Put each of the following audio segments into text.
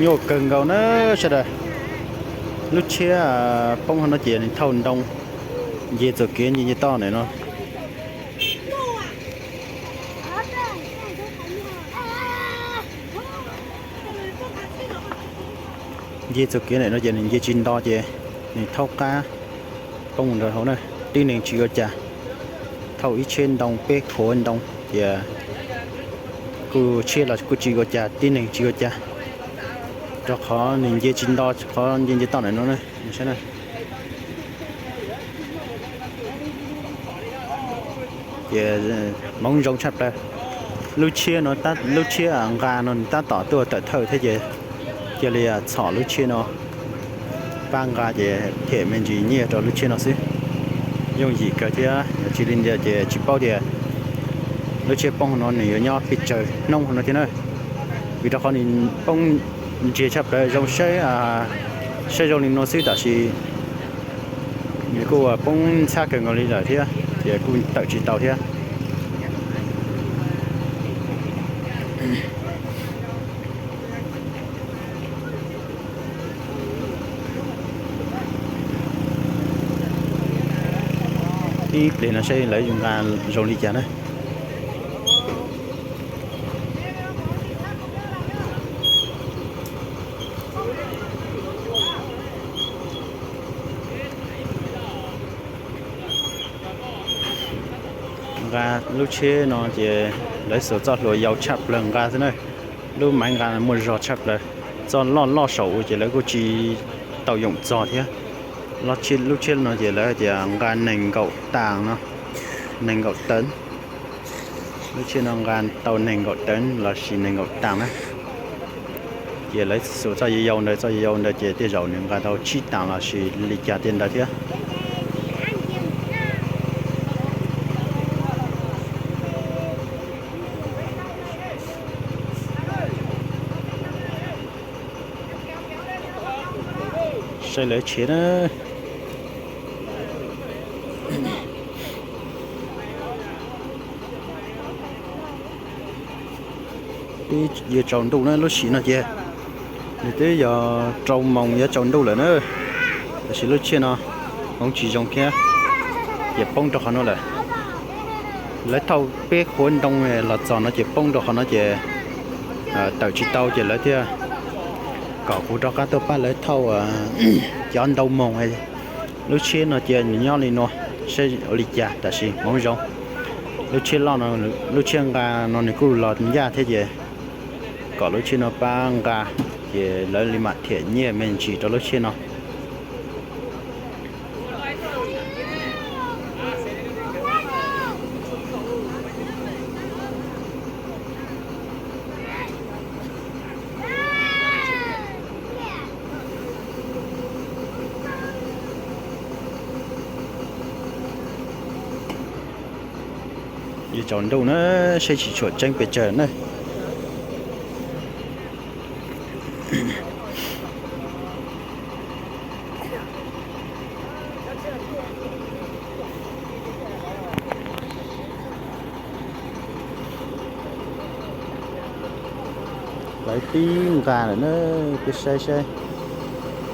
Nyuaj kawg nkaus na sawv daws. Lub tsheb poob hauv no ces nws thauj ntoo nce txoj kev nce nce toj ntawm no. Nce txoj kev ntawm no ces nws nce tsis nto ces nws thaub qab poob rau hauv na. Tib neeg tsis ua cas, thauj ib tsheb ntoo peb khuav ntoo ces kuj tshiab los kuj tsis ua cas, tib neeg tsis ua cas, rau qhov nws nce tsis nto qhov nce nce toj ntawm no na. Ces hmoov zoo tshaj plaws. Lub tsheb no, lub tsheb nqa no nws tab tom tuaj tawm thawj thiab ces cia li txhom lub tsheb no pab nqa ces them me ntsis nyiaj rau lub tsheb no xwb. Yooj yim kawg thiab, yog tsis li ntawd ces tsis paub tias lub tsheb poob no nws yuav nyob pes tsawg hnub no thiab na. Vim rau qhov nws poob ntsiag tshaj plaws, zoo saib, saib zoo li no xwb tab sis nws kuj poob ntxhab kawg nkaus li lawm thiab ces kuj tawm tsis tau thiab. Ib pliag no saib lawv nqa zoo li cas na. Nqa lub tsheb no ces lawv xuas txoj hlua yau tshaj plaws nqa xwb na. Lub maiv nqa muaj zog tshaj plaws, txoj loj loj saum u ces lawv kuj tsis tau yoom txog thiab. Lub tsheb no ces lawv tias nqa nees nkaum tas no, nees nkaum tawv. Lub tsheb no nqa tau nees nkaum tawv lossis nees nkaum tas na. Ces lawv xuas txoj yau yau ntawd, txoj yau yau ntawd ces tej zaum nws nqa tau tsib tas lossis li cas tej ntawd thiab. Saib lawv tshiav na. Twb yuav tsaus ntuj na, lub sim no ces nws twb yog rau moos yuav tsaus ntuj lawm na, tab sis lub tsheb no hmoov tsis zoo thiab ces poob rau qhov no lawm. Lawv thauj peb khuav ntoo los txog no ces poob rau qhov no ces tawm tsis tau ces lawv thiaj kom kuv rov qab tuaj pab lawv thauj cov ntau moos. Lub tsheb no ces nws nyob li no, saib ua li cas tab sis hmoov zoo. Lub tsheb loj no, lub tsheb nqa no nws kuj los ncaj thiab ces kom lub tsheb no pab nqa, ces lawv li mam them nyiaj me ntsis rau lub tsheb no. Yuav tsaus ntuj na, seb tsis tshuam tseeb pes tsawg na. Lawv pib nqa lawm na, peb saib saib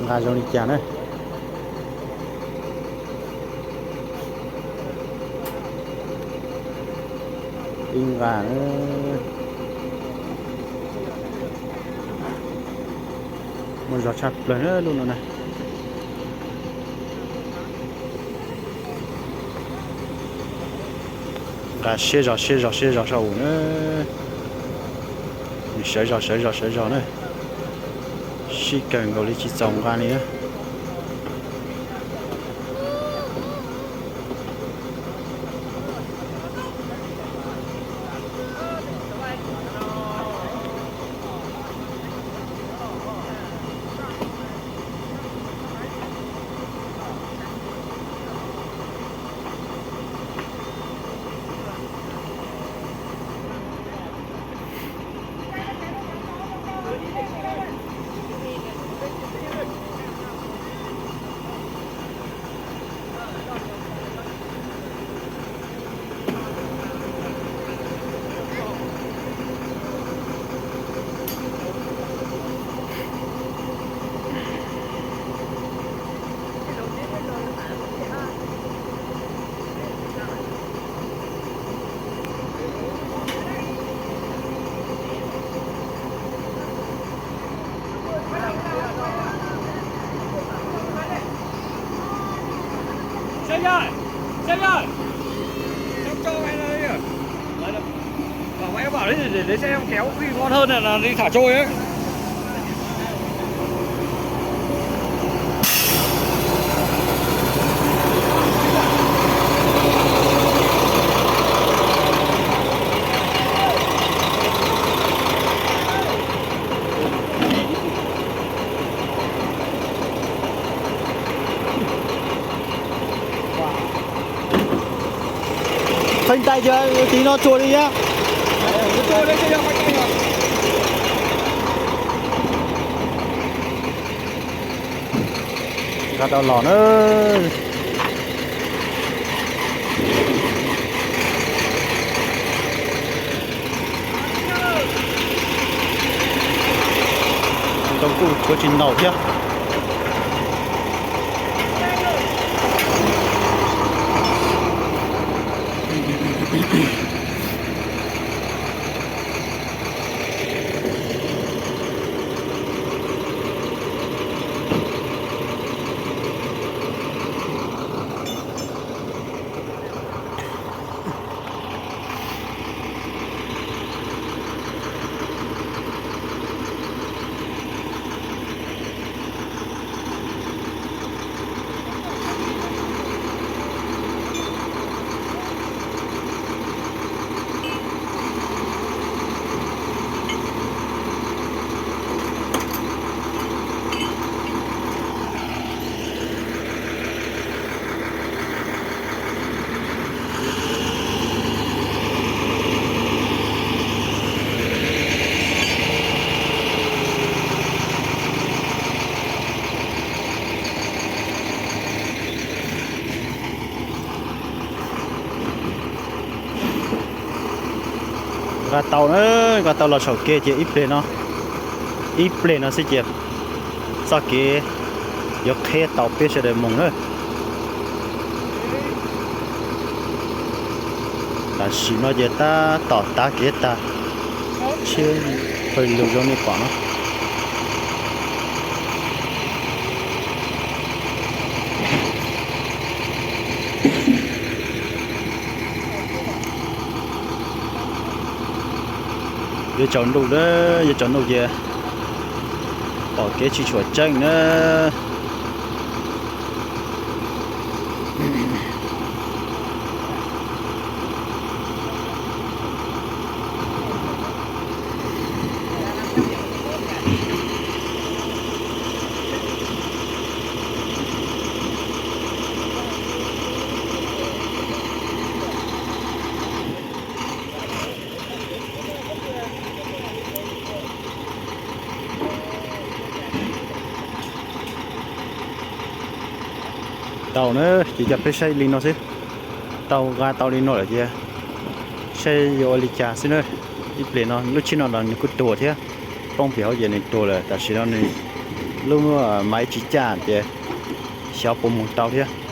nqa zoo li cas na. Pib nqa na. Muaj zog tshaj plaws na lub no na. Nqa siab zog siab zog siab zog saum na. Nws sawv zog sawv zog sawv zog na. Sib kawg nkaus li tsis txaus nqa li na. Để, để xe em kéo khi ngon hơn là đi thả trôi ấy. Phanh tay kìa, tí nó trôi đi nhá. Nqa tau los na. Ntoo kuj tshuav tsis ntaus thiab. Nqa tau na, nqa tau los saum kev ces ib pliag no, ib pliag no xwb ces txoj kev yuav qheb tau peb sawv daws mus na. Tam sim no ces tab tom tav kev tag, tsheb pawg lug zoo nej pom no. Yuav tsaus ntuj na, yuav tsaus ntuj ces pom kev tsis tshua tseeb na. Tau na, ces coj peb saib li no xwb. Tau nqa tau li no lawm ces saib yuav ua li cas xwb na. Ib pliag no lub tsheb no los nws kuj tuag thiab, poob pem hauv ces nws tuag lawm. Tam sim no nws lub maiv tsis caj ces xyov puas mus tau thiab.